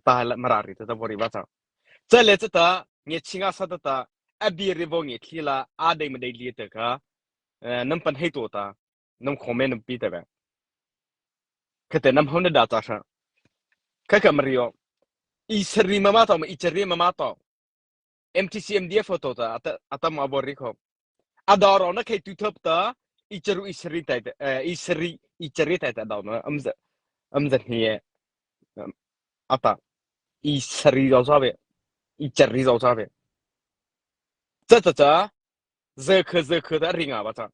Ta la mara ri ta ta bori ba cha. Cha le cha ta nge chinga sa ta ta abi ri bo nge thli la a dei ma dei li te ka nam pan hei to ta nam khome nam pi te ba. Khate nam hon da cha sha. Kha ka mario. I sari ma ma to ma i chari ma ma to. MTCMDF to ta ata ata ma bori kho. Adoro na khei tu thop ta i charu i sari tai i sari i chari tai ta daw na am za am za hni ata i sari zo za ve i chari zo za ve cha cha cha ze khe ze khe da ringa ba cha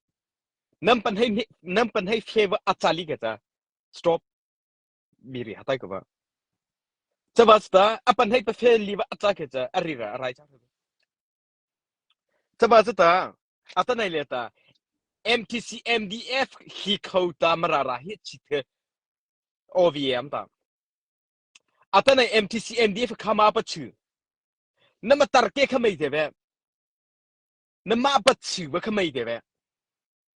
nam pan hei nam pan hei favor achali ke cha stop biri hatai ko ba cha ba sta apan hei pa fe li ba acha ke cha ari ra rai cha cha ba cha ta ata nei le ta MTC MDF hi kho ta mara ra hi chi the OVM ta ata nei MTC MDF khama pa chu na ma tar ke kha mei te ve na ma pa chu ba kha mei te ve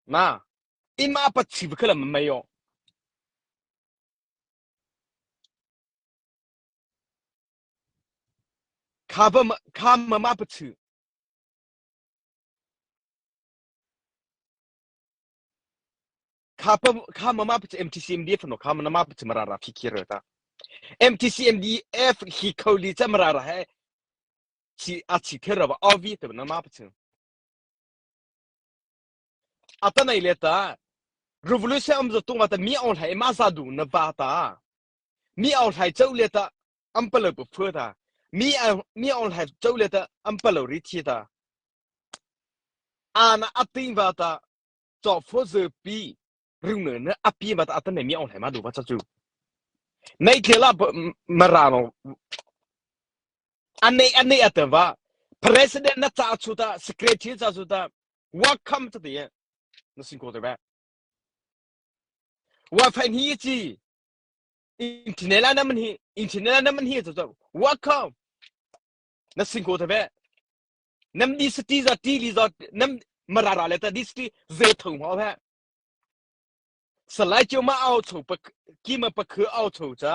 na ima pa chu ba kha la mei yo kha ba kha ma ma pa chu kha pa kha ma ma pa chu MTC MDF no kha ma ma pa chu mara ra fikir ta MTC MDF hi kholi cha mara ra he chi a chi thera ba ovi te na ma pa chu ata nei le ta revolution am zo tung ta mi aung hlai ma za du na ba ta mi aung hlai chau le ta am palo pu phu ta mi mi aung hlai chau le ta am palo ri thi ta ana ating ba ta cho pho ze pi ring ne ne api ba ta ata ne mi aung hlai ma du ba cha chu nei thela mara no anei anei ata va president na cha chu ta secretary cha chu ta welcome ta ti na sin ko te ba wifi hi chi internet la na man hi internet la na man hi chu welcome na sin ko te ba nam di city za ti li za nam marara le ta di city ze thong ho ha Salai cu ma au cho pa ki ma pa khu au cho cha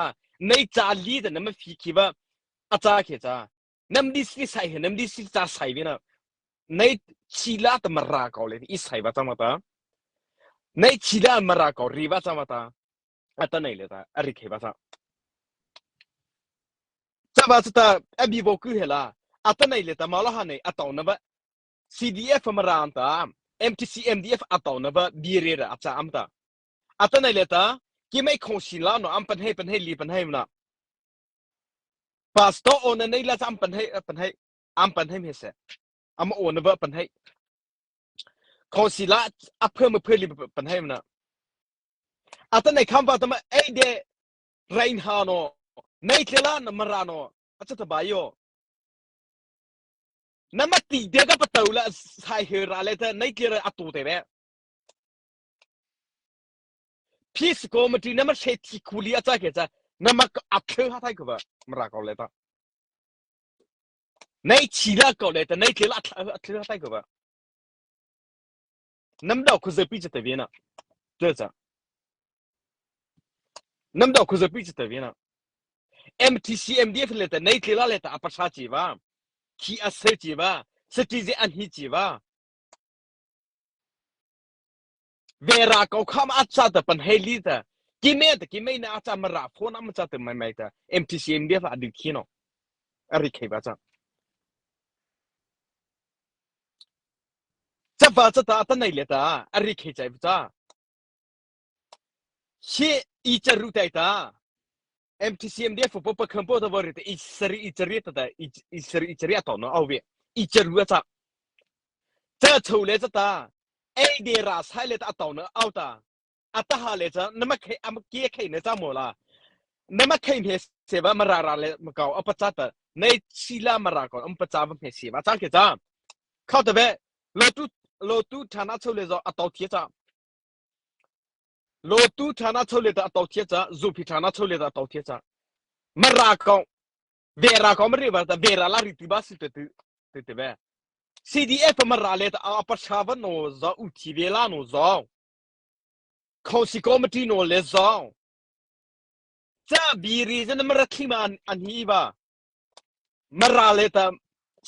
nei cha li da nam fi khi ba a cha khe cha nam di si sai he nam di si cha sai ve na nei chi la ta mara ko le i sai ba cha ma ta nei chi la mara ko ri ba cha ma ta ata nei le ta ari khe ba cha cha ba cha ta abi bo ku he la ata nei le ta ma la ha nei ataw na ba CDF maram ta MTC MDF ataw na ba bire ra acha am ta atanai le ta ki mai khong sin la no am pan hei pan hei li pan hei na pastor on na nei la am pan hei pan hei am pan hei me se am on na ba pan hei khong si la a phơ ma phơ li pan hei na atanai kham ba ta ma ei de rain ha no nei tlela na mara no acha ta ba yo Na ma ti de ka pato la sai he ra le ta nei tlir atu te ve. Peace committee na ma she thi khuli acha ke cha na ma a thlu ha thai ko ba mra ko le ta. Nei chi la ko le ta nei tlir a thlu ha thai ko ba. Nam dau khu ze pi che te ve na. Te cha. Nam dau khu ze pi che te ve na. MTC MDF le ta nei tlela le ta apasha chi ba khi a se chi ba sati je an hi chi ba vera ko kham a cha ta pan hei li ta ki me ta ki me na a cha ma ra phone am cha ta mai mai ta MTC MDF a du khi no a ri khei ba cha cha ba cha ta ta nei le ta a ri khei chai cha Hi i caru tai ta MTCMDF po pa kham po ta bori ta i sari i cari ta ta i sari i cari ato no au ve i caru a cha cha chho le cha ta ei de ra sai le ta ato no au ta ata ha le cha na ma khei am ke khei ne cha mo la na ma khei me se ba mara ra le ma kau apa cha ta nei chila mara ko am pa cha ba me se ba cha ke cha khau ta ve lo tu lo tu thana chho le zo ato thia cha Lawtu ṭhan ah chawlet ah a to thia ca, zupi ṭhan ah chawlet ah a to thia ca. Mara kong, vera kong mari ba ta vera la ri ti ba si te te te ve. CDF mara le ta a pasha va no zo u thi ve la no zo. Khonsi committee no le zo. Ca biri zan mara thlima an hi ba. Mara le ta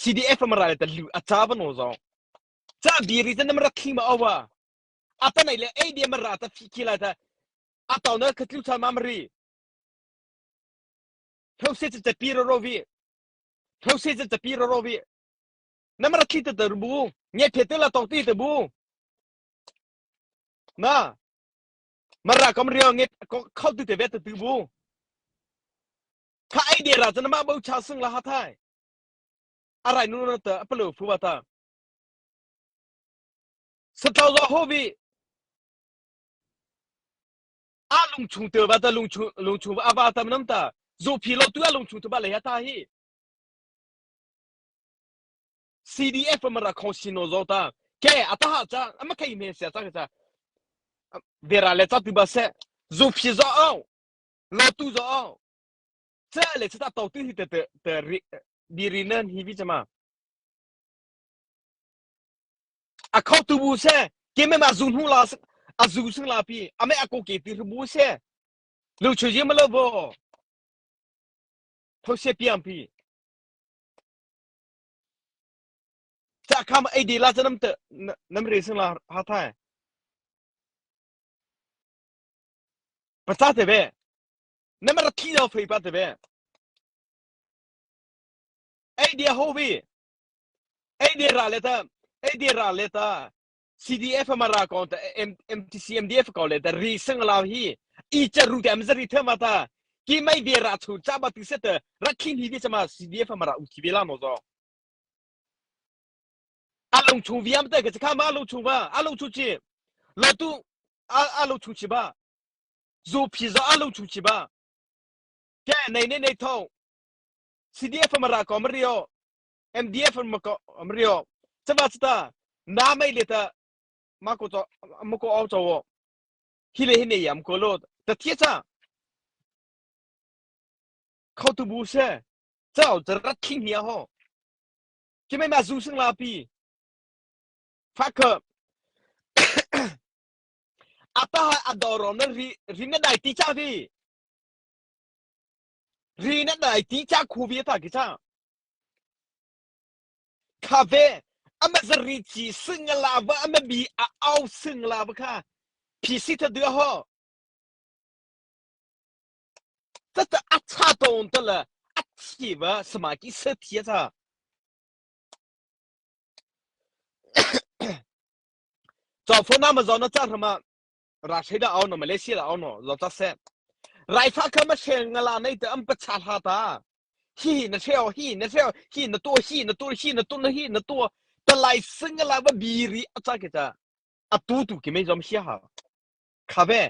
CDF mara le ta lu a cha ba no zo. Ca biri zan mara thlima awa. Ata nei le ei dia mara ta fi khi la ta atau na khatlu cha ma mari. Thau se cha pi ro ro vi. Thau se cha pi ro ro vi. Na mara thli ta ta bu. Nge phe te la tong ti te bu. Na mara kam rio nge khau tu te ve ta tu bu. Kha ai de ra cha na ma bo cha sung la ha thai. Arai nu na ta apalo phu ba ta. Satau zo ho vi a lung chung te ba ta lung chung lung chung a ba tam nam ta zu phi lo tu a lung chung te ba le ha ta hi CDF mara khong sino zo ta ke ata ha cha ama khei me se cha cha vera le cha tu ba se zu phi zo au lo tu zo au cha le cha ta tu hi te te te ri bi ri nan hi bi chama a kho tu bu se ke me ma zu hnu la a zu sing la pi ame a ko ke ti bu se lu chu ji ma lo bo tho se piang pi Ca kham ei di la nam te nam re sing la ha thai. Pa cha te ve. Na ma thi do phei pa te ve. Ei dia ho vi. Ei dia ra le ta. Ei dia ra le ta. CDF ma ra ko ta MTC MDF ko le ta ri sing la hi. I cha ru te am zari the ma ta. Ki mai dia ra chu cha ba ti se te ra khin hi vi chama CDF ma ra u thi ve la no zo. A lung chung viam te ka kha ma lung chung ba a lung chung chi lo tu a a lung chung chi ba zu phi zo a lung chung chi ba ke nei nei nei tho CDF ma ra ko ma rio MDF ma ko ma rio chaba chata na mai le ta ma ko cho ma ko au cho wo hi le hi ne yam ko lo ta thia cha khau tu bu se chao rat khing hia ho Khi mei ma zu sing la pi. Fakha. Ata ha adoro na ri ri na dai ti cha vi. Ri na dai ti cha khu vi ta ki cha. Kha ve ama zari chi sing la va ama bi a au sing la va kha. Phi si tha dua ho. Ta ta a cha ton ta la a thi va sama ki se thi cha. Chaw phone na ma zaw na cha rama ra thei da au no Malaysia da au no zo cha se rai fa kha ma she ngala nei te am pa cha hla ta hi na theo hi na theo hi na to hi na to hi na to na hi na to ta lai singala ba biri a cha ke cha a tu tu ki me jom hia ha kha ve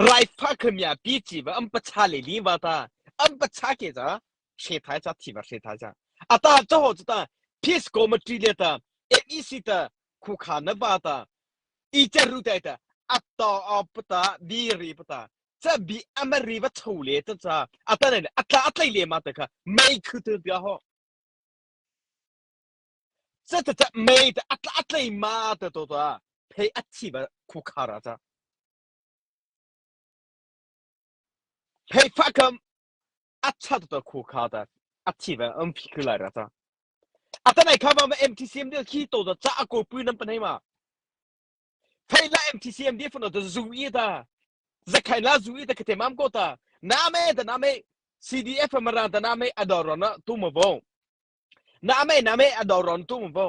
rai fa kha mya pi chi ba am pa cha le li ba ta am pa cha ke cha she thai cha thi ba she thai cha ata cho ho ta peace committee le ta MEC ta khu kha na ba ta i cha ru tai ta atta op ta bi ri pa ta cha bi amari ba chho le ta cha ata ne atla atlai le ma ta kha mei khu tu bia ho cha ta cha mei ta atla atlai ma ta to ta phei athi ba khu kha ra cha phei fa kam acha to khu kha ta athi ba am phi khu lai ra cha ata nai kha ma MTCM de khi to da cha ako pui nam panai ma phei la MTCM de fano da zu i ta zakhai la zu i ta khate mam ko ta na me ta na me CDF mara ta na me adoro na tu mo bo na me na me adoro tu mo bo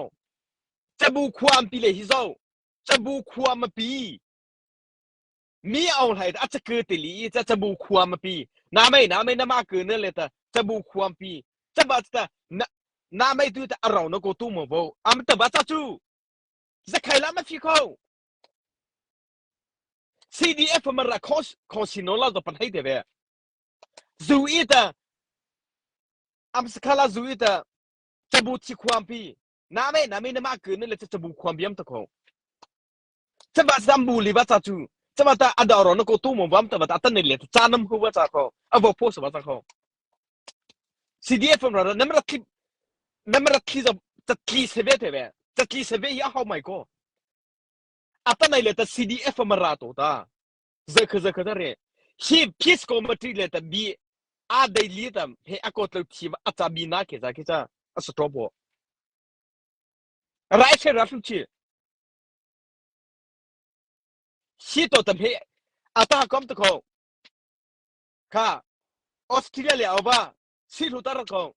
chabu khuam pi le hi zo chabu khuam pi mi aung hlai a ca ke te li ca cabu khuam pi na mei na mei na ma ke ne le ta cabu khuam pi ca ba ta na na mei tu ta arau na ko tu mo bo am ta ba cha chu zakhai la ma fi kho CDF ma ra kho kho sino la zo pan hei te ve zu i ta am sakhala zu i ta cabu chi khuam pi na mei na mei na ma ke ne le cabu khuam biam ta kho Caba zambu li ba cha cu caba ta adoro na ko tu mo bam ta ba ta tan le cha nam hu ba cha kho avo pho sa ba cha kho CDF ra nam ra thli nam ra thli za ta thli se ve te ve ta thli se ve ya how my ko ata nai le ta CDF ma ra to ta zakha zakha ta re hi peace committee le ta bi. A dei li tam he a kawt lo thi a ca bi na ke za ke cha a stop bo. Rai she ra hlu chi. Hi to tam he ata kom to kho. Kha Australia le ova si hlu tar ko.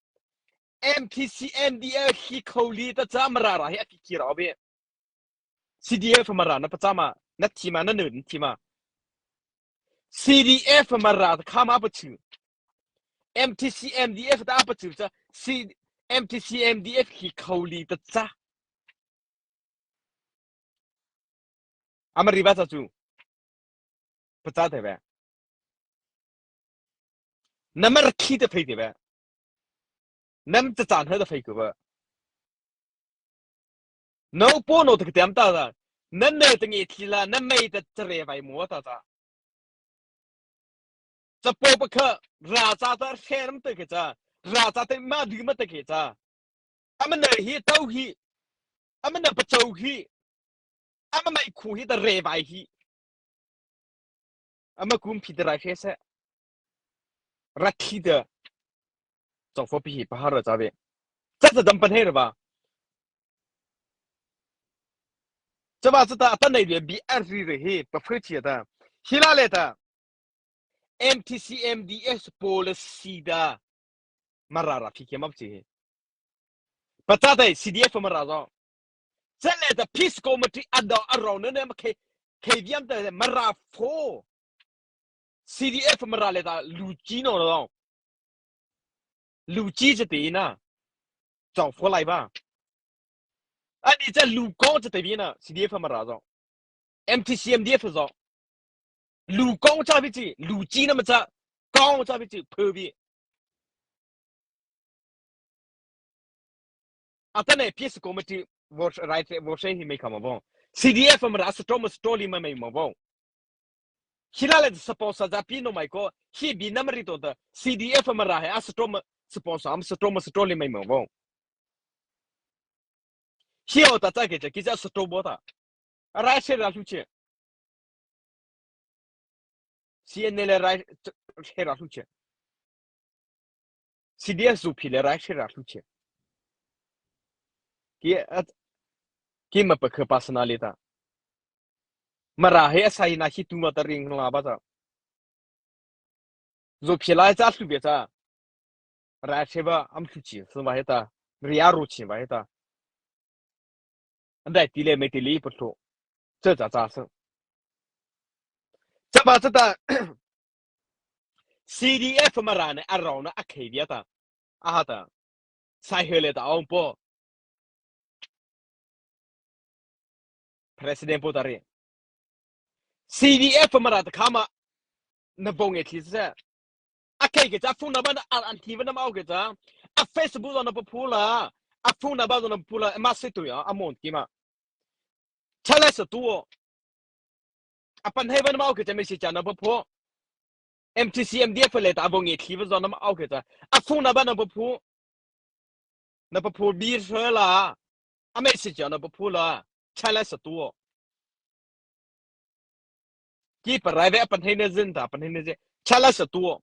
MTC MDL hi kholi ta cha mara ra hi a ki ra be. CDF mara na pachama na thima na nun thima. CDF mara kha ma pachu. MTC MDF ta pachu cha C MTC MDF hi kholi ta cha. Amari ba cha chu. Pacha te be. Namar khi te phei te be. Nam cha chan he te phei ku ba. No po no te tiam ta da. Nan ne te ngi thli la na mei te chare vai mo ta ta. Chapo pa kha ra cha ta hre te ke cha. Ra cha te ma du ma te ke cha. Amane hi tau hi amane pa chau hi ama mai khu hi ta re vai hi. Ama kum phi te rai hre se. Rakhi te chong fo pi hi pa har ra cha ve. Cha cha dam pan he ra ba. Chaba chu ta atan nei ve bi ar ri re hi pa phri chia ta. Hila le ta MTCMDS policy da mara ra phi ke map chi hi. Pacha dai CDF mara zo. Chan le ta peace committee ado aro ne ne ma ke ke viam ta mara fo CDF mara le ta lu chi no no. Lu chi che ti na. Chong fo lai ba. Ani cha lu kong cha te bi na CDF mara zo. MTCMDF zo. Lu kong cha bi chi lu chi na ma cha kong cha bi chi phơ bi. Atane peace committee vote right vote hi mai khama bo. CDF mara strom story ma mai ma bo. Hila le sponsor ja pi no mai ko hi bi namri to da CDF mara he a strom sponsor am strom story mai ma bo. Hi o ta cha ke cha ki cha strom bo ta. Rai she ra lu che. CNA le rai she ra lu che. CDF zu phi le rai she ra lu che. Ki ki ma pa kha personality ta. Mara he asai na hi tu ma ta ring la ba ta. Zo phi lai cha hlu be cha. Rai she ba am hlu chi sun ba he ta. Ria ru chi ba he ta. An dai ti le me ti li pa hlu. Cha cha cha sa. Cha ba cha ta CDF mara ne arau na akhei bia ta. Aha ta. Sai he le ta ong po. President po tari. CDF mara ta khama na bong e thli se. A kei ke cha phone number na an thi na mau ke cha. A Facebook na pu la. A phone number na pu la ma se tu ya amon ki ma. Chala sa tu. A pan hei ban mau ke cha me si cha na pu. MTC MDF le ta bong e thli ba na mau ke cha. A phone number na pu. Na pu bi la. A me si cha na pu la. Chala sa tu. Ki private pan hei na zin ta pan hei na zin chala sa tu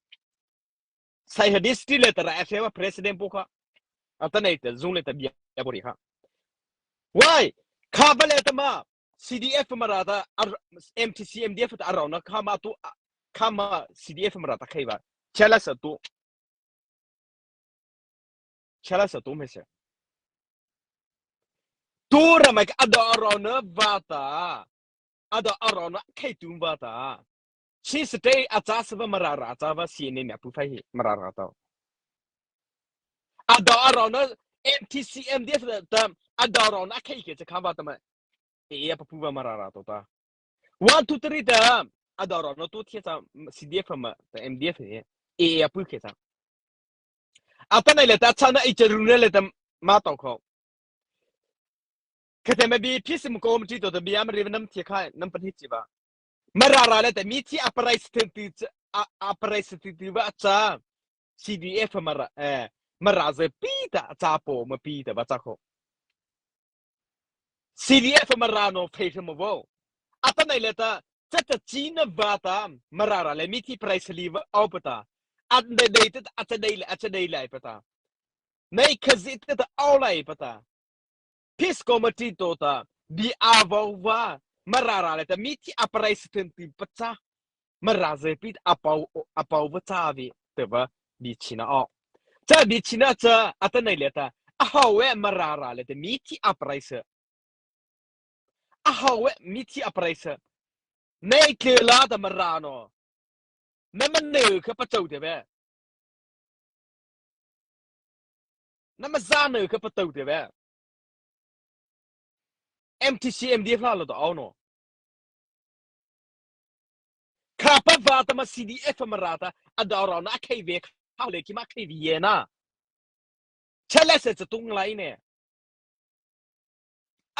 sai ha district le tara fa president po kha ata nei te zung le ta bia bori kha why kha ba le ta ma CDF mara ta MTC MDF ta araw na kha ma tu kha ma CDF mara ta khai ba chala sa tu chala sa tu me se tu ra mai ado araw na va ta ado araw na khai tum va ta Chin state a ca sava mara ra ca va CNA mya pu phai hi mara ra to ado araw na MTC MDF ta ado araw na khai ke cha kha va ta ma e pa pu va mara ra to ta 1 2 3 ta ado araw na tu thia cha CDF ma ta MDF he e a pu ke cha ata nai le ta cha na i charu ne le ta ma to kho khate ma bi phisim ko ti to ta bi am ri nam thi kha nam pan hi chi ba mara ra le ta mi thi aparai ti aparai ti ti ba cha CDF mara eh mara ze pi ta cha po ma pi ta ba cha kho CDF mara no phei mo bo ata nai le ta cha ta chi na ba ta mara ra le mi thi price li va au pa ta. An de dei te a cha dei le a cha dei lai pata. Nei khazi te ta au lai pata. Peace committee to ta bi a vo va marara le ta mi thi aparai sitin ti pacha mara ze pi apau apau va cha vi te va bi china o cha bi china cha ata nei le ta a hawe marara le te mi thi aparai se a hawe mi thi aparai se nei tle la ta mara no na man ne kha pa chau te ve na ma za ne kha pa tau te ve MTC MDF la lo to au no kha pa va ta ma CDF ma ra ta adaw raw na khei ve kha le ki ma khei vi ye na chele se tung lai ne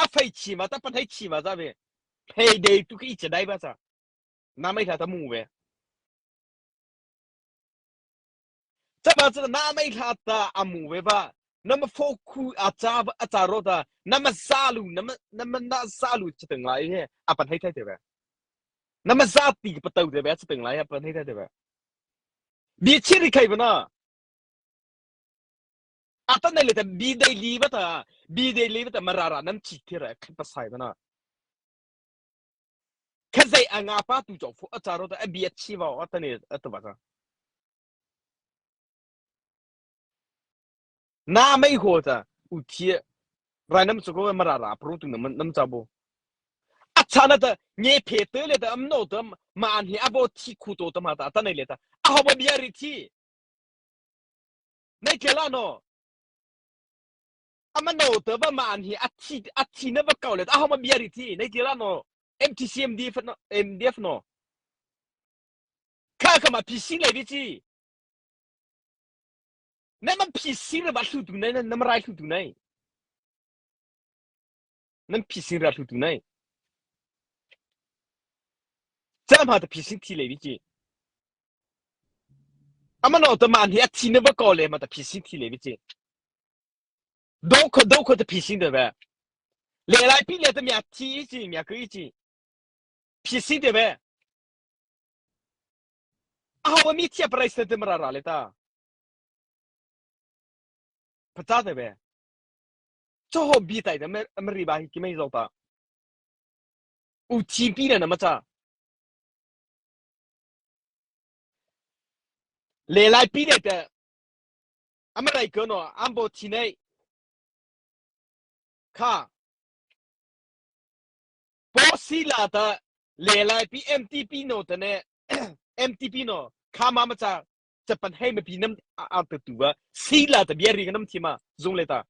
a fei chi ma ta pan hei chi ma za ve phei dei tu ki che dai ba sa na mei thla ta mu ve Caba cu na mei thla ta a mu ve ba na ma fo khu a ca a ca ro ta na ma za lu na ma na ma na za lu chi teng lai he a pan hei thai te ve na ma za ti pa tau te ve chi teng lai a pan hei thai te ve bi chi ri khai ba na a ta nei le ta bi dei li ba ta bi dei li ba ta ma ra ra nam chi thi ra khat pa sai ba na kha zei a nga pa tu chok fu a cha ro ta a bi a chi wa a ta ne a ta ba ta Na mei ho ta u thi rai nam chu ko mara ra pru tu nam nam cha bo a cha na ta nge phe te le ta am no ta ma an hi abo thi khu to ta ma ta ta nei le ta a ho ba bia ri thi nei ke la no ama no te ba ma an hi a thi a thi na ba kau le a ho ma bia ri thi nei ke la no MTC MDF no MDF no kha ka ma PC le bi chi Na man phi sing ra hlu tu nei na rai hlu tu nei. Nan phi sing ra hlu tu nei. Cam ha ta phi sing thi le bi ki. Ama no ta man hi a thi na va ko le ma ta phi sing thi le bi ki. Do kho do kho ta phi sing de ve. Le lai pi le ta mya thi chi mya kui chi. Phi sing de ve. A ho mi thia price te mara ra le ta. Pata te ve. Cho ho bi tai da mari ba hi ki mei zo ta. U thi pi na na ma cha. Le lai pi le te amarai ko no ambo thi nei kha po si la ta le lai pi MTP no te ne MTP no kha ma ma cha Japan hei ma pi nam a te tu ba si la ta bia ri ka nam thi ma zung le ta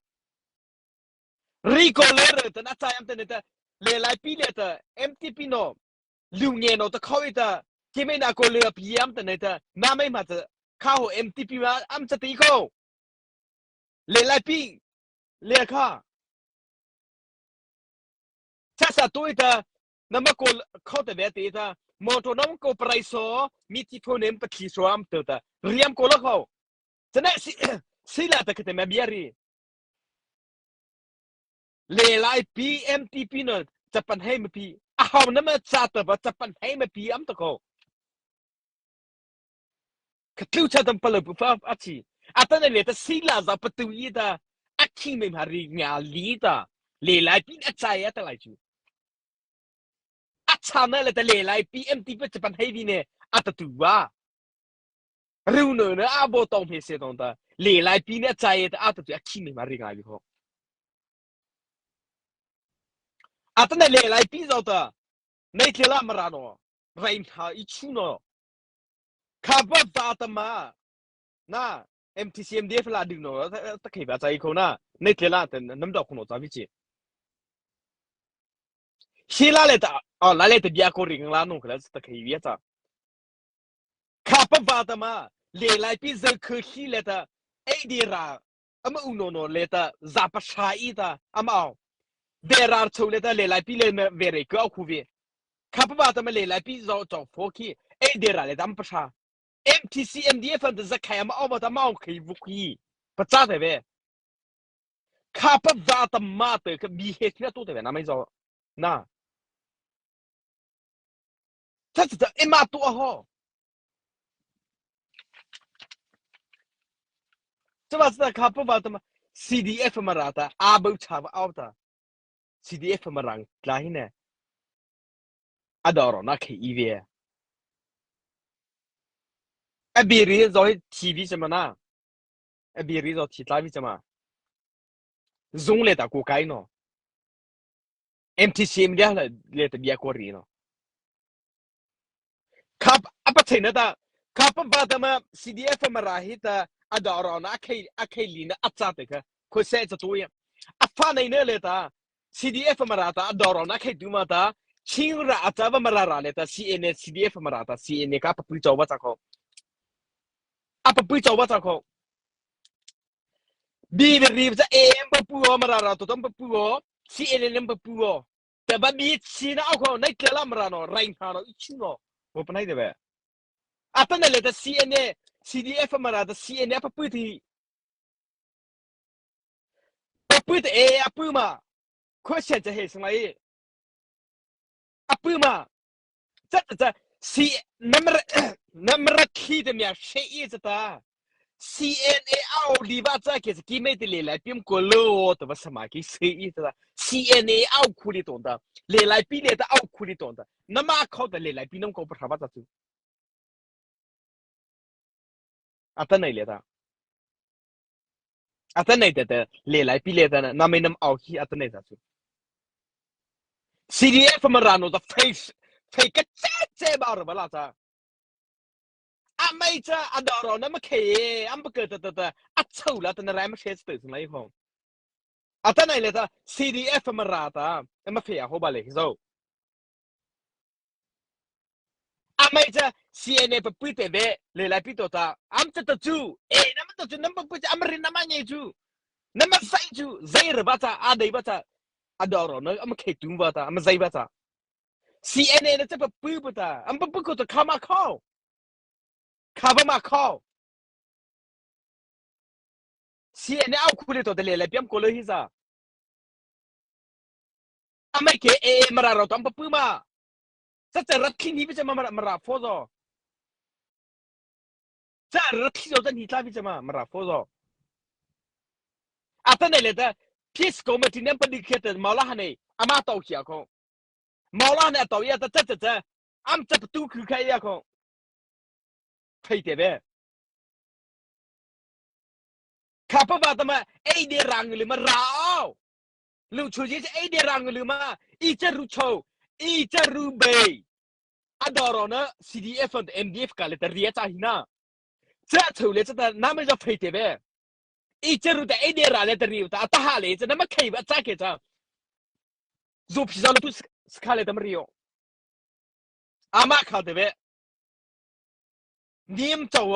ri ko le re ta na cha yam te ne ta le lai pi le ta MTP no lu nge no ta khoi ta ki me na ko le pi yam ta ne ta na mai ma ta kha ho MTP ma am cha ti ko le lai pi le kha cha sa tu ta na ma ko kho te ve te ta motor nam ko prai so mi ti tho nem pathli so am te ta riam ko la kho chane si si la ta khate ma bia ri le lai PMTP no chapan hei ma pi a hau na ma cha ta ba chapan hei ma pi am ta ko khatlu cha tam palo pu fa a chi atan le ta si la za patu yi ta a khi me ma ri nga li ta le lai pin a chai a ta lai chu a cham na le ta le lai PMT pe Japan hei vi ne a ta tu wa riu no ne a bo tong phe se tong ta le lai pi ne chai ta a ta tu a khi me ma ri nga bi ho a ta ne le lai pi zo ta nei thela mara no rain tha i chu no kha ba va ta ma na MTCMDF la ding no ta khei ba chai kho na nei thela ten nam dok khono cha bi chi Hi la le ta oh la le ta bia ko ring la no khala ta khei bia cha kha pa va ta ma le lai pi zel khu hi le ta ei di ra ama u no no le ta za pa sha i ta ama au ve rar chou le ta le lai pi le me ve re ko khu ve kha pa va ta ma le lai pi zo chong fo khi ei de ra le dam pa sha MTC MDF an ta zakhai ama au ma ta ma khai vu khi pa cha te ve Kha pa va tam ma te kha bi he thina tu te ve na mai zo na cha cha ema tu a ho. Cuba sa kha pa ba tama CDF ma ra ta a bo cha ba au ta CDF ma rang tla hi ne a doro na khe i ve a bi ri zo hi TV chama na a bi ri zo thi tla vi chama zung le ta ku kai no MTC media le le ta bia ko ri no Khap a pathei na ta khap pa ta ma CDF ma ra hi ta a da ro na a khei a khei li na a cha te kha khoi se cha tu ya a fa nei ne le ta CDF ma ra ta a da ro na khei tu ma ta ching ra a cha ba ma ra ra le ta CNA CDF ma ra ta CNA ka papui chaw ba cha kho a papui chaw ba cha kho bi ri cha AM pa pu o ma ra ra to tom pa pu o CNN pa pu o te ba bi chi na au kho nai tle lam ra no rai hna no i chu no bo panai de be atan le ta CNA CDF mara ta CNA pa pu thi pa pu te e a pu ma question cha he sangai a pu ma 这这 C 那么那么 khi 的面谁意思的 CNA 奥利瓦这给是给没的来来比过了的不什么给谁意思的 CNA 奥库里懂的来来比来的奥库里懂的那么靠的来来比能搞不啥吧咋子啊等来的 a ta nei te le lai pi le ta na me nam au hi a ta nei ta chu CDF ma ra no ta face fei ka che che ba ra bala cha a mai cha a da ro na ma khe am ba ke ta ta ta a chau la ta na rai ma she te sing lai ho a ta nei le ta CDF ma ra ta ma fe a ho ba le hi zo Amai ca CNA papi te ve le lai pi to ta am cha ta chu e na ma to chu nam papi cha amrin na ma nge chu na ma sai chu zai re ba cha a dei ba cha a do ro no am khe tum ba ta am zai ba cha CNA na cha papi ba ta am papi ko ta kha ma kho kha ba ma kho CNA au khu le to de le lai piam ko le hi za amai ke e mara ro tam papi ma Ca ca rat thli ni bi ma mara mara pho zo. Ca rat thli zo ni tla bi ma mara pho zo. Ata nei le ta peace committee nem padi khe te maula hane ama tau khia kho. Maula ne tau ya ta cha cha cha am cha tu khu khai ya kho. Thei te be. Kha pa ba ta ma ei de rang le ma ra au. လူချိုကြီးအဲ့ဒီရငလူမအီချရူချိုအီချရူဘေအဒေါ်ရန CDF and MDF ကလည်းတရီချာဟိနာချာချိုလေချတာနာမကြဖိတ်တယ်ပဲအီချရူတဲ့အဲ့ဒီရလေတရီတာအတဟာလေချနမခေဘချာကေချာဇူဖိဇာလတုစခါလေတမရီယောအမခါတဲ့ပဲနီမ်ချော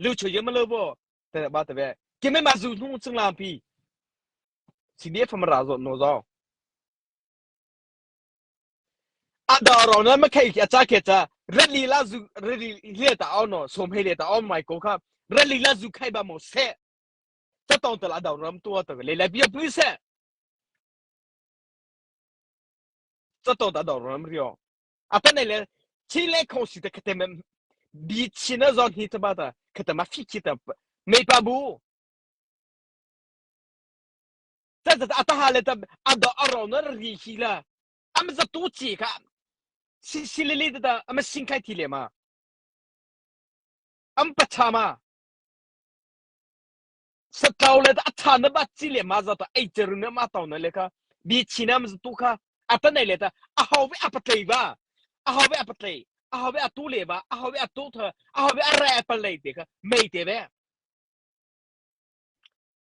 လူချိုရမလို့ဘောတဲ့ဘာတဲ့ပဲကိမေမဇူနှုံးစငလာပီ CDF ma ra zo no zo a da ro na ma khei a cha ke cha red li la zu red li le ta au no som he le ta au mai ko kha red li la zu khai ba mo se cha tong ta la da ram tua ta le le bia pui se cha tong ta da ram rio a ta ne le chi le khong si ta khate me bi chi na zo ni ta ba ta khate ma fi chi ta me pa bu ta ta le ta a do a ro na ri hi la am za tu chi kha si si le le ta am sing khai thi le ma am pa cha ma sa tau le ta tha na ba chi le ma za ta ei cheru na ma tau na le kha bi chi na am za tu kha a ta nei le ta a hau ve a pa tlei ba a hau ve a pa tlei a hau ve a tu le ba a hau ve a tu tha a hau ve a ra pa lei te kha mei te ve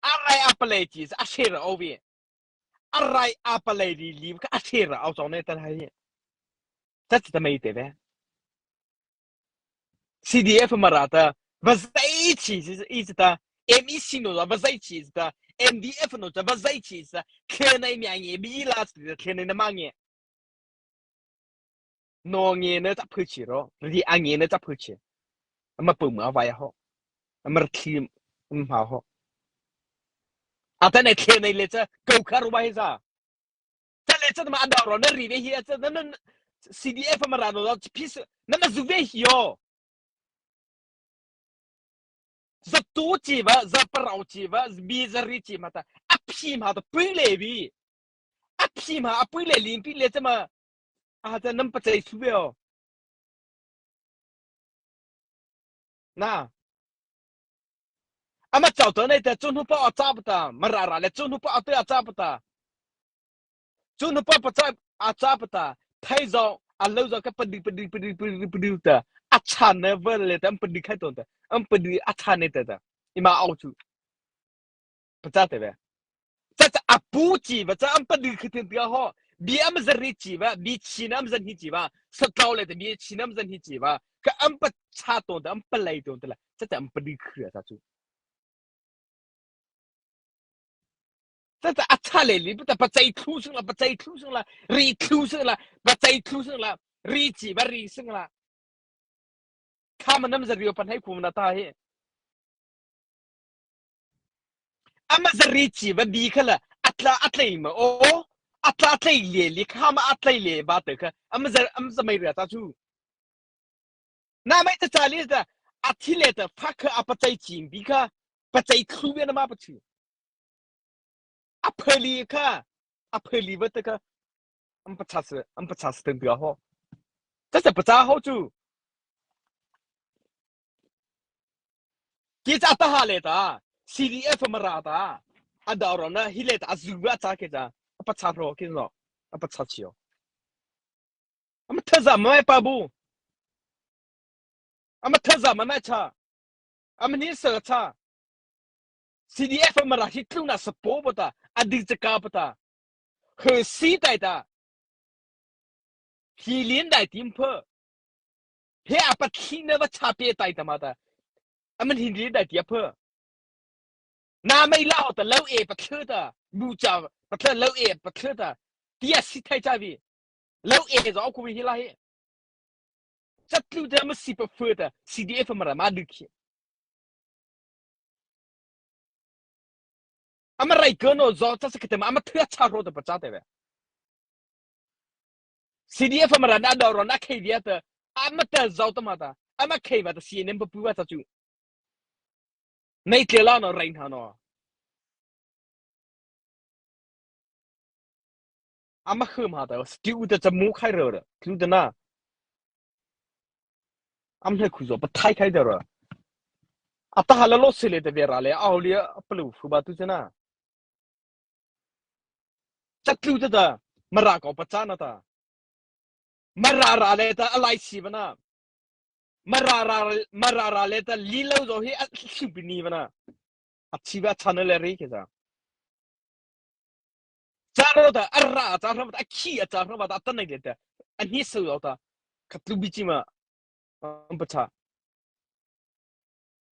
A rai a palei ci a share a ovi. A rai a palei li li ka a share a au ne tan hai. Tat ta mei te ve. CDF marata va zai chi i ta MEC no va zai chi ta MDF no va zai chi ta khe nai mya nge bi la khe nai na ma nge. No nge ne ta phu chi ro. Ri a nge ne ta phu chi. Ama pu ma vai ho. Ama thli ma ho. Ata ne khe nei le cha ko kha ru ba hi za. Cha le cha ma adaw ro na ri ve hi cha na na CDF ma ra no peace na ma zu ve hi yo. Zatu ci va zaparau ci va bi zari ci ma ta a phi ma ta pui le bi a phi ma a pui le lim pi le chama a ta nam pachai su be o na ama chau to nei ta chu nu pa a cha pa ta mara ra le chu nu pa a te a cha pa ta Cu nupa paca a ca pata thei zong a lo zong ka padi padi padi padi padi ta a chan ne vel le ta an padi khai ton ta an padi a chan ne ta ta ima au chu paca te ve cha cha a pu chi va cha an padi khitin tia ho bi am zari chi va bi chin am zan hi chi va satlau le ta bi chin am zan hi chi va ka am pa cha ton ta am palai ton ta la cha cha am padi khria cha chu Tata a tha le li ta pacei thlu sing la pacei thlu sing la ri thlu sing la pacei thlu sing la ri chi ba ri sing la kha manam zario pan hai khum na ta hi ama zari chi ba bi khala atla atlei ma o atla atlei le li kha ma atlei le ba te kha ama zar am zamai ria ta chu na mai ta cha li ta athi le ta fa kha apacei ching bi kha pacei thlu be na ma pa chu A pheli kha a pheli va te kha an pacha se an pacha se ten tia ho. Cha se pacha ho chu. Ki cha ta ha le ta CDF mara ta a da ro na hi le ta a zu ba cha ke cha a pacha ro ki no a pacha chio. Ama thaza mai pa bu. Ama thaza ma mai cha. Ama ni sa cha. CDF mara hi tluna sapo pata adi chaka pata he si tai ta hi lin dai tim phe he apa thli na va cha pe tai ta ma ta aman hin lin dai tia phe na mei la ta lo e pa thlu ta bu cha pa thlu lo e pa thlu ta tia si thai cha vi lo e zo ku hi la hi chatlu ta ma si pa phe ta CDF mara ma du khi Ama rai ke no zo cha se kete ama thua cha ro te pacha te ve. CDF ama ra na do ro na khei dia te ama te zo ta ma ta ama khei ba ta CNN pa pu ba cha chu. Nei tle la no rain ha no. Ama khum ha ta stu te cha mu khai ro ra tlu te na. Am hle khu zo pa thai khai de ra. Ata hala lo sele te vera le au li palu fu ba tu chana. Chatlu te ta mara ko pa cha na ta. Mara ra le ta alai si bana. Mara ra mara ra le ta li lo zo hi a hlu bi ni bana. A chi ba chan le ri ke za. Cha ro ta a ra cha ro ta a khi a cha ro ta a tan nei le ta a ni su yo ta khatlu bi chi ma am pa cha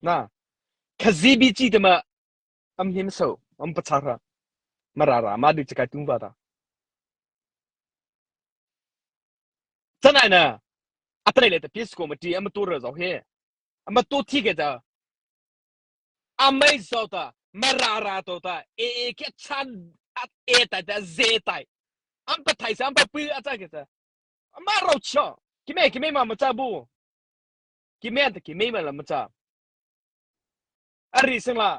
na khazi bi chi te ma am him so am pa cha ra ma ra ra ma du chakai tung ba ta chanai na a tanai le ta pis ko ma ti am tu ra zo he am tu thi ke ta amei zo ta marara to ta e e ke chan e tai ta ze tai am pa thai sa am pa pu a cha ke ta ma ro cho ki me ki me ma ma cha bu ki me ta ki me ma la ma cha a ri sing la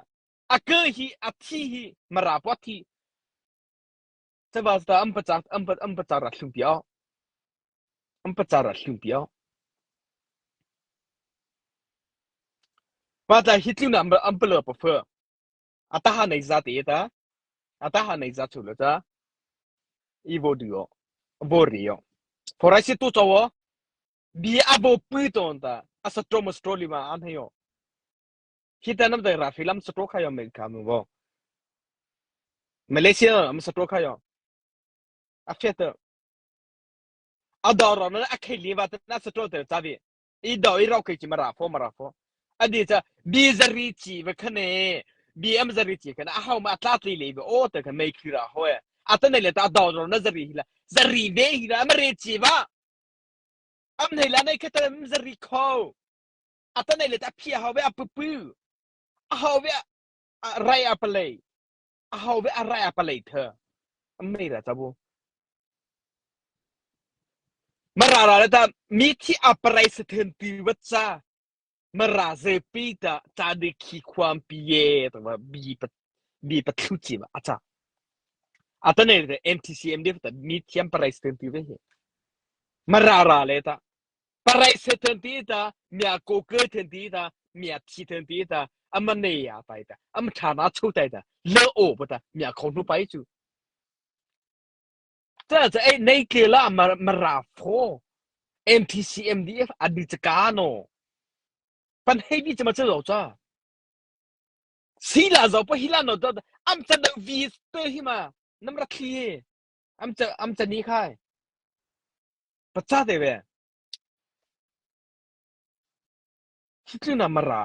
a ke hi a thi hi mara po thi cha ba ta am pa cha am pa am pa cha ra thlung piao am pa cha ra thlung piao Pa ta hi tlu na am pa lo pa phe ata ha nei za te ta ata ha nei za chu lo ta i vo du yo vo ri yo forai si tu chawo bi a bo pu ton ta a sa tro mo stro li ma an he yo hi ta nam dai ra filam sa tro kha yo me ka mu bo Malaysia am sa tro kha yo a fe ta a do ro na a khei li wa ta na sa tro te cha vi i do i ro ke chi mara fo mara fo adi cha bi zari chi va khane bi am zari chi khana a hau ma tla tli le o te kha mei khi ra ho e a ta nei le ta do ro na zari hi la zari ve hi la ma re chi va am nei la nei kha ta zari kho a ta nei le ta phia hau ve a pu pu a hau ve a rai a palei a hau ve a rai a palei the am mei ra cha bu Mara ra le ta mi thi a parai sathen ti wat cha. Mara ze pi ta cha de khi khuam pi ye ta ba bi pa bi pa thlu chi ba acha. Atane de MTC MDF ta mi thiam parai sten ti ve hi. Mara ra le ta parai se ten ti ta mya ko ke ten ti ta mya thi ten ti ta ama ne ya pai ta am tha na chu tai ta le o ba ta mya khong nu pai chu. Ca ca ei nei ke la mara fo MTC MDF adi chaka no pan hei bi chama chalo cha si la zo pa hi la no da am cha da vi te hi ma nam ra thli he am cha am cha ni khai pa cha te ve Hi na mara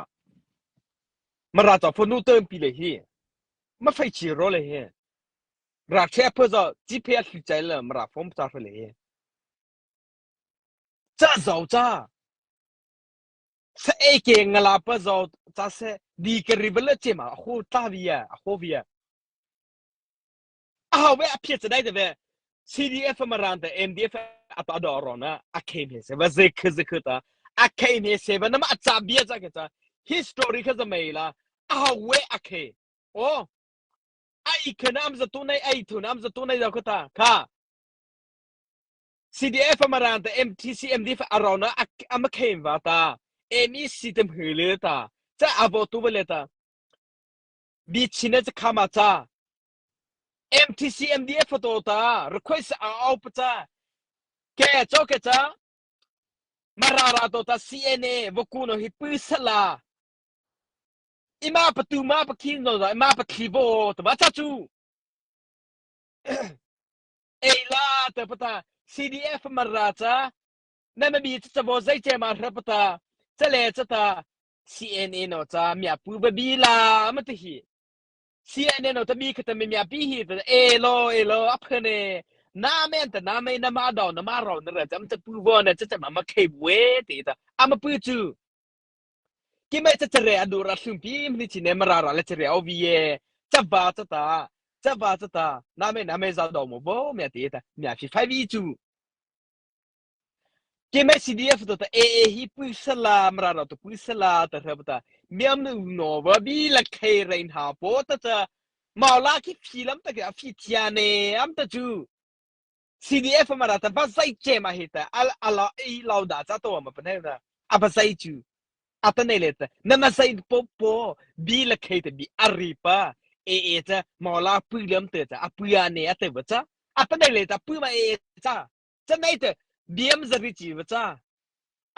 mara cha fo nu tem pi le hi ma fai chi ro le hi ra the pho zo chi phe hlu chai le mara fom cha le hi cha zo cha sa e ke ngala pa zo cha se di ke ri bele che ma ho ta vi ya ho vi ya a ho we a phiat cha dai de ve CDF maran ta MDF ata do ro na a khem he se va ze khu ze khu ta a khem he se va na ma cha bia cha ke cha history kha za mei la a ho we a khe o ai khe nam za tu nai ai thu nam za tu nai za khu ta kha CDF maran ta MTC MDF aro na ama khem va ta MEC tem hu le ta cha abo tu le ta bi china cha khama cha MTC MDF photo ta request a au pa cha ke cho ke cha marara to ta CNA voku no hi pu sala ima patu ma pakhin no da ima pathli bo to ba cha chu ei la te pata CDF marra cha na ma bi cha bo zai che ma hra pata chale cha ta CNA no cha mya pu ba bi la ma te hi CNN no tabi khata mi mya pi hi ta e lo e lo a phane na men ta na mei na ma daw na ma raw na ra cham cha pu vo na cha cha ma ma khei bue ti ta ama pu chu ki mai cha chare adu ra hlum pi ni chi ne ma ra ra le chare o vi ye cha ba cha ta cha ba cha ta na me na me za daw mo bo mya ti ta mya phi phai vi chu Kemah CDF to ta AA hi puisala mara ra to puisala ta hra ta miam nu no va bi la khei rein ha po ta cha maula khi phi lam ta ke a phi thia ne am ta chu CDF mara ta ba zai che ma hi ta al ala ei lau da cha to ma pa ne na a ba zai chu a ta nei le ta na ma zai po po bi la khei ta bi ari pa AA cha maula pui lam te cha a puya ne a te ba cha a ta nei le ta pu ma AA cha Canai te biam zari chi va cha.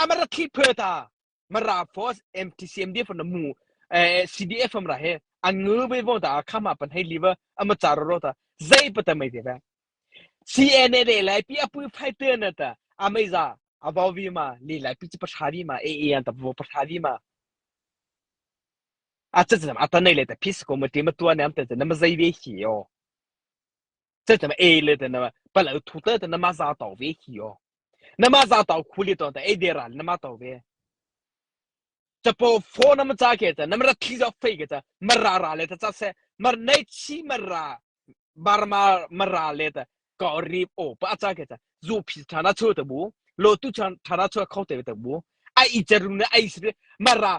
Amara thi phe ta mara force MTCMD fo na mu eh, CDF am ra he angu ve vo ta khama pan hei liva ama char ro ta zai pata mai te ba CNA le lai pi apu phai te na ta amai za abaw vi ma le lai pi chi pa vi ma e e an ta vo pa vi ma a cha cha ata nei le ta peace committee ma tua ne am ta na ma zai ve hi yo 这怎么 A 了的那不老土的的那么啥到位去哦？那么啥到苦里到的 A 点了那么到位？这不佛那么咋给的？那么提着飞给的，没拉拉来的咋些？没内气没拉，巴嘛没拉来的，搞里哦不咋给的？肉皮查那抽的不？老都查查那抽靠的的不？哎，一这路呢哎是没拉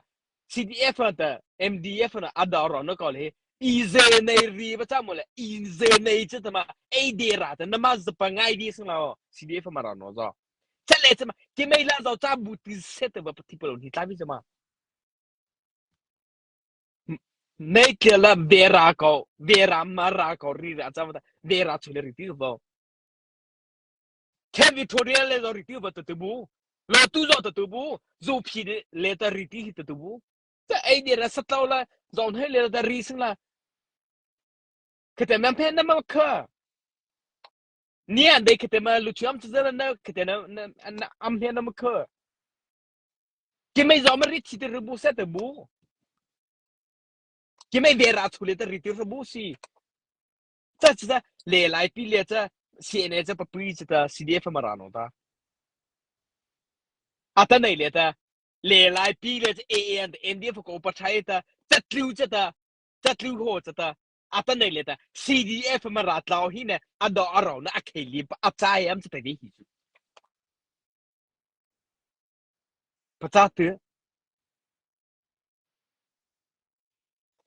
CDF 的 MDF 的阿道罗那搞嘞。i ze nei ri ba cha mo le i ze nei che ta ma ei de ra ta na ma z pa ngai di sing lao CDF ma ra no zo cha le cha ma ke mei la zo cha bu ti se te ba ti pa lo ni tla bi cha ma nei ke la vera ko vera ma ra ko ri ra cha ma vera chu le ri ti bo Ken Victoria le zo ri ti ba tu bu lo tu zo tu bu zu phi le ta ri ti tu bu 这 A 点了，实到了，让他来的reason 了，可得们骗那么可，你也得可得么，录取俺们这了那可得那那那俺骗那么可，给没让么力气的不塞的不，给没别拉出来的力的是不是？这是来来比来这现在这不比这个 CDF 么让弄的，啊，等那来的。Le lai pi le A A and NDF ko pa thai ta chatlu chata chatlu ho chata ata nei le ta CDF ma ra tlau hi ne ado aro na akhei li pa achai am chata vi hi chu pacha tu.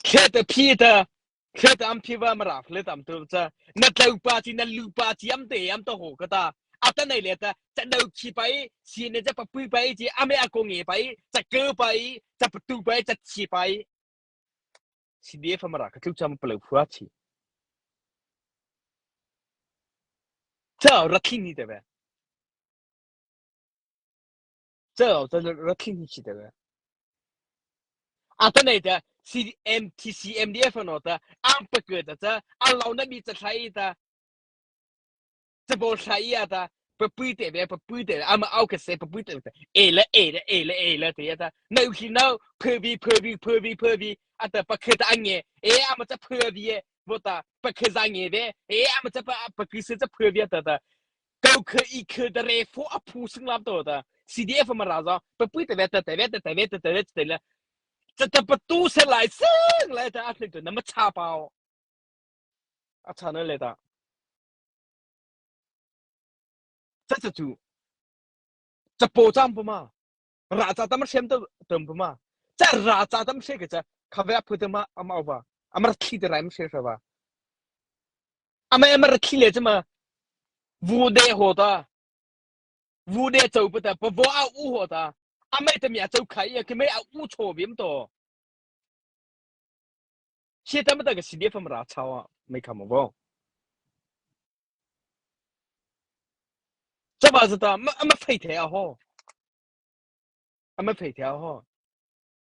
Thlet a phi ta thlet am phi va mara thlet am tu cha na tlo pa chi na lu pa chi am te am to ho ka ta ata nei le ta cha do khi pai si ne cha pa pui pai chi ame a ko nge pai cha ke pai cha patu pai cha chi pai CDF mara ka tlu cham palo phua chi cha rathi ni te ve cha cha rathi ni chi te ve A ta nei ta CMTCMDF no ta ang pa ke ta cha a lo na bi cha thlai ta cha bo thlai ya ta pa pui te ve pa pui te ama au ke se pa pui te te e le e le e le e le te ya ta no hi no phơ vi phơ vi phơ vi phơ vi a ta pa khe ta ange e ama cha phơ vi e bo ta pa khe za nge ve e ama cha pa pa ki se cha phơ vi ta ta 都可以可的来佛阿普生拉多的 CDF 嘛拉着，不不得别得得别得得别得得别得了，这这不都是来生来的阿那个那么差包，阿差那来的，这这就这保障不嘛，拉扎他们什都等不嘛，这拉扎他们谁个这，咖啡阿普的嘛阿毛吧，阿么气的来么谁说吧。 Amah a mar thli le cuma vu de ho ta vu de cho pa ta pa vo a u ho ta amai ta mia cho khai ya ke mai a u cho bim to she ta ma ta ka CDF ma ra chaw a mai kham vo cha ba ta ma ma phei the a ho ama phei the a ho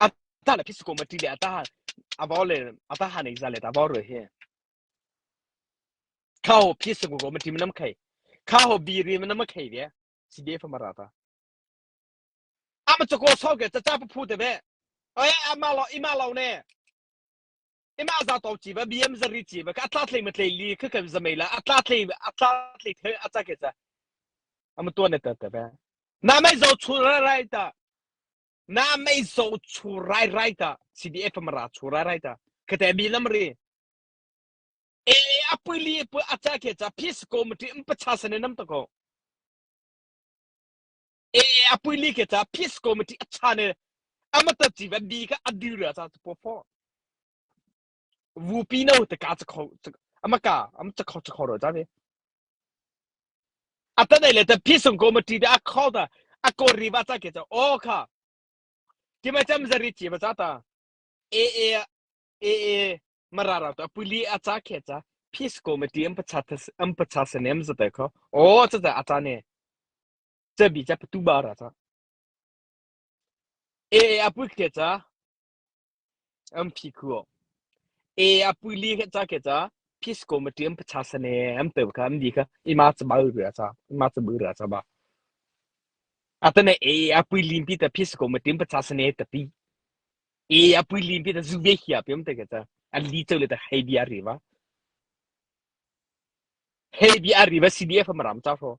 a ta la phis ko ma ti le a ta a bo le a ta ha nei za le ta bo ro he ခါဟိုဖြစ်စကူကိုမတိမနမခိုင်ခါဟိုဘီရီမနမခိုင်တယ် CDF မရာတာအမချကောဆောက်ကတတပဖူတဲ့ပဲအဲအမလောအမလောနေအမဇာတော့ကြည့်ပဲ BM ဇရီကြည့်ပဲကအတတ်လေးမတလေးခခဇမေလာအတတ်လေးအတတ်လေးထဲအတကဲစားအမတော့နေတဲ့တဲ့ပဲနာမေဇောချူရရိုက်တာနာမေဇောချူရိုက်ရိုက်တာ CDF မရာချူရိုက်ရိုက်တာကတဲ့ဘီနမရီ e a puli pu a cha ke cha peace committee um pacha sane nam to ko e a puli ke cha peace committee a cha ne amata chi ba bi ka adu ra cha po pho wu pi no te ka cha kho ama ka am cha kho cha kho ro cha ne ata nei le te peace committee da kho da a ko ri ba cha ke cha o kha ki ma cham zari chi ba cha ta e e e e marara to puli a cha khe cha peace committee am pacha am pacha senem za te kho o cha cha acha ne cha bi cha tu ba ra cha e a pu khe cha am phi khu e a puli khe cha khe cha peace committee am pacha sene am te kha am di kha ima cha ba ra cha ima cha bu ra cha ba atane e a pui lim pi ta peace committee am pacha sene ta pi e a pui lim pi ta zu ve hia piam te ke ta a li cheu le ta hei bia ri va hei bia ri va CDF maram cha fo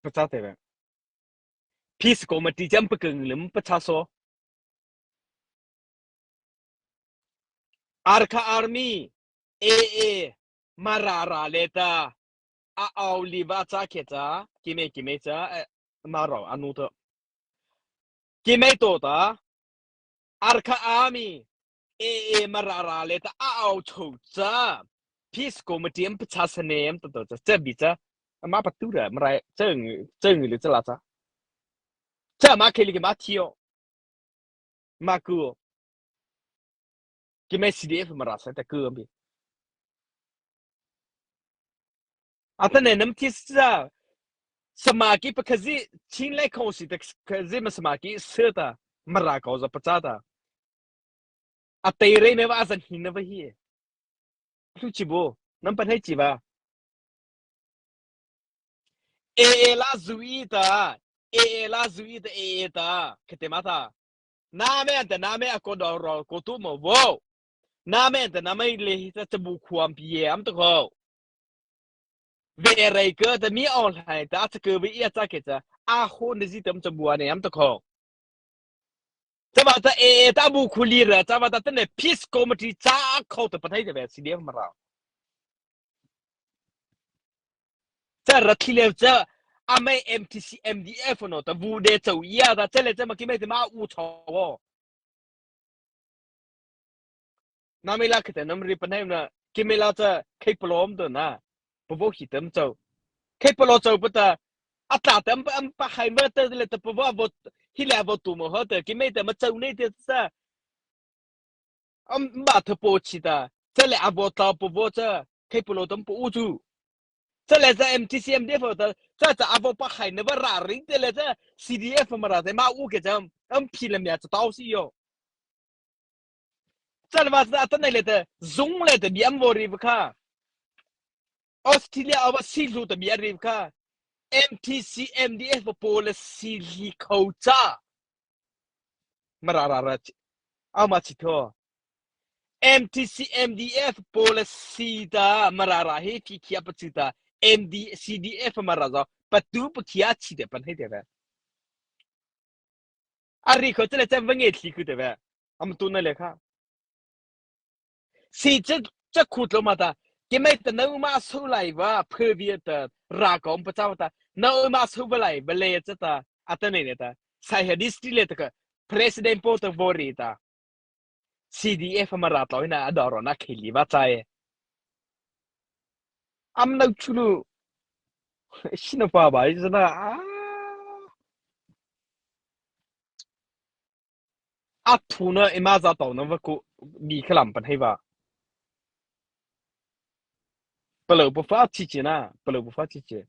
pa cha te ve peace committee cham pa keng lim pa cha so Arkha Army AA marara le ta a au li va cha khe cha kime kime cha ma ro anu to ki mei to ta arkha army e e marara le ta a au cho cha peace committee am pacha sanem to to cha bi cha ma patu ra mrai cheng cheng le cha la cha cha ma kheli ke ma thio ma ku ki mei CDF mara sa ta ku bi Atane nam thi sa samaki pakhazi chin lai khong si tak khazi ma samaki se ta mara ko za pacha ta a tei re me wa zan hin na va hi hlu chi bo nam pan hei chi ba e e la zui ta e e la zui ta e e ta khate ma ta na me ta na me ko do ro ko tu mo wo na me ta na mai le ta chabu khuam pi ye am to ko Ve rei ke ta mi aung hlaing ta a ke vi ia cha ke cha a ho ni zi tam cha bua ne am ta kho cha ba ta e ta bu khuli ra cha ba ta te ne peace committee cha kho ta pathai te ve CDF ma ra cha ra thile cha Amei MTC MDF no ta vu de chau ia da chele che ma ki mei te ma u chaw na me la khite nam ri panai na ki me la cha khei plom to na pavo hi tam chau khei plo chau pata atla tam am pa khai ma te le te pavo vo hi le vo tu mo ho te ki mei te ma chau nei te sa am ba the po chi ta che le avo ta pavo cha khei plo tam pu u chu Cha le cha MTCM de fo ta cha cha avo pa khai na va ra ring te le cha CDF ma ra te ma u ke cham am phi le mya cha tau si yo cha le ma ta ta nei le te zung le te bi am vo ri kha Australia awa si hlu te bi ri kha MTC MDF policy li kho cha ma ra ra ra ama chi tho MTCMDF policy ta marara hi phi khia pachu ta MD CDF mara zo patu pakhia chi te pan hei te ve ari kho chale chem vange thli ku te ve am tu na le kha si che che khu tlo ma ta ke mai ta nau ma su lai wa phơ vi ta ra kom pa chaw ta nau ma su ba lai ba le cha ta ata nei ne ta sai ha district le ta ka president po ta vori ta CDF ma ra tlo ina a doro na kheli va chai. Am no chulu shina pa bai zana a a thu na ima za to na va ku bi khalam pan hei va. Palo pa fa chi chi na palo pa fa chi chi.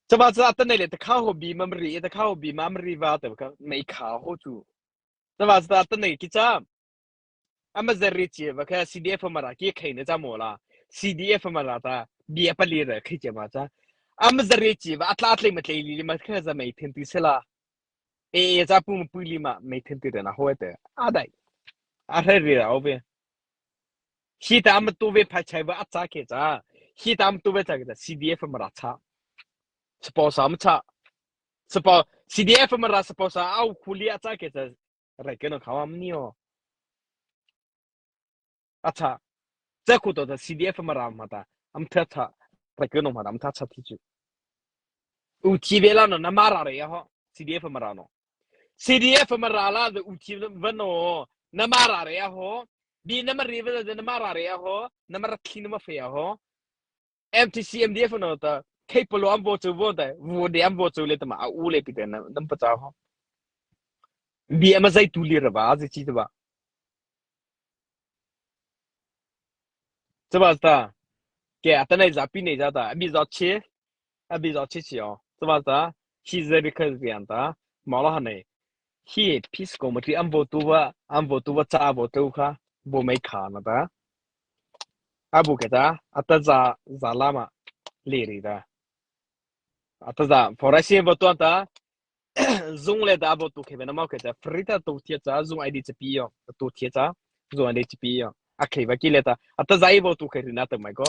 Chaba cha ta nei le ta kha ho bi mam ri ta kha ho bi mam ri va ta ka mei kha ho chu. Taba ta ta nei ki cha ama zari chi va kha CDF mara ki khai na cha mo la CDF mara ta bia pali ra khai che ma cha ama zari chi va atla tlei ma tlei li ma kha za mei thin ti sela e e cha pu ma pu li ma mei thin ti na ho te a dai a hre ri ra o ve hi ta ma tu ve phai chai va acha ke cha hi ta ma tu ve cha ke cha CDF mara cha sponsor ma cha Sapa CDF ma ra sapa sa au khuli a cha ke cha rai ke no khawam ni o acha cha khu to ta CDF ma ra ma ta am tha tha rai ke no ma am tha cha thi chu u thi ve la no na ma ra re ya ho CDF ma ra no CDF ma ra la de u thi va no na ma ra re ya ho bi na ma ri va de na ma ra re ya ho na ma ra thi na ma fe ya ho MTCMDF no ta khei palo am vo chu vo dai vo de am vo chu le tama a u le pi te na nam pa cha ho bi ama zai tu li ra ba zi chi ba 这把ta ke ata nei za pi nei za ta abi zo chi abi zo chi chi o 这把ta hi ze bi kha rian ta ma lo ha nei hi peace committee am vo tu wa am vo tu wa cha vo tu kha bo mei kha na ta Abu ke ta ata za za lama le ri ta ata za forest bo tuan ta zung le da bo tu khe na mau ke ta free ta tu thia cha zung id cha pi yo tu thia cha zung id cha pi yo a khe ba ki le ta ata zai bo tu khe ri na ta mai ko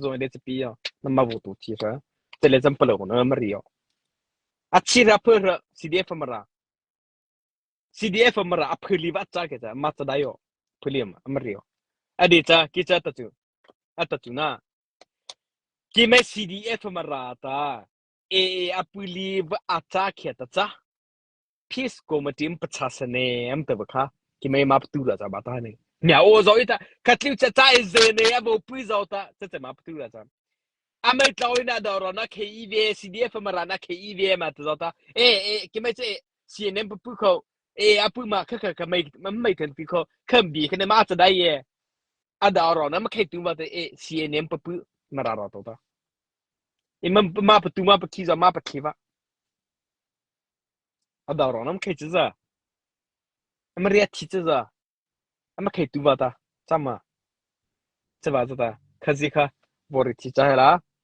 zung id cha pi yo na ma bo tu thi ra te le zam palo no ma ri yo a chi ra phe ra CDF ma ra CDF mara a phili va cha ke cha ma cha dai yo phili ma ma rio adi cha ki cha ta chu ata chu na ki me CDF mara ta e e a puli va a cha khe ta cha peace committee pacha sane am ta ba kha ki me ma tu la cha ba ta ne nya o zo ita ka tliu cha cha e ze ne a bo pui zo ta cha cha ma tu la cha amai tlaw ina da ro na KEV CDF mara na KEV ma ta zo ta e e ki me che CNN 不不口，哎啊不嘛，可可可没没听不口，肯比可能嘛子大爷，啊到了那么开对嘛的哎，CNN 不不嘛拉拉多的，你们嘛不对嘛不去着嘛不去吧，啊到了那么开子子，那么热气子子，那么开对嘛的，怎么？这把子的，可是可我的气在啦。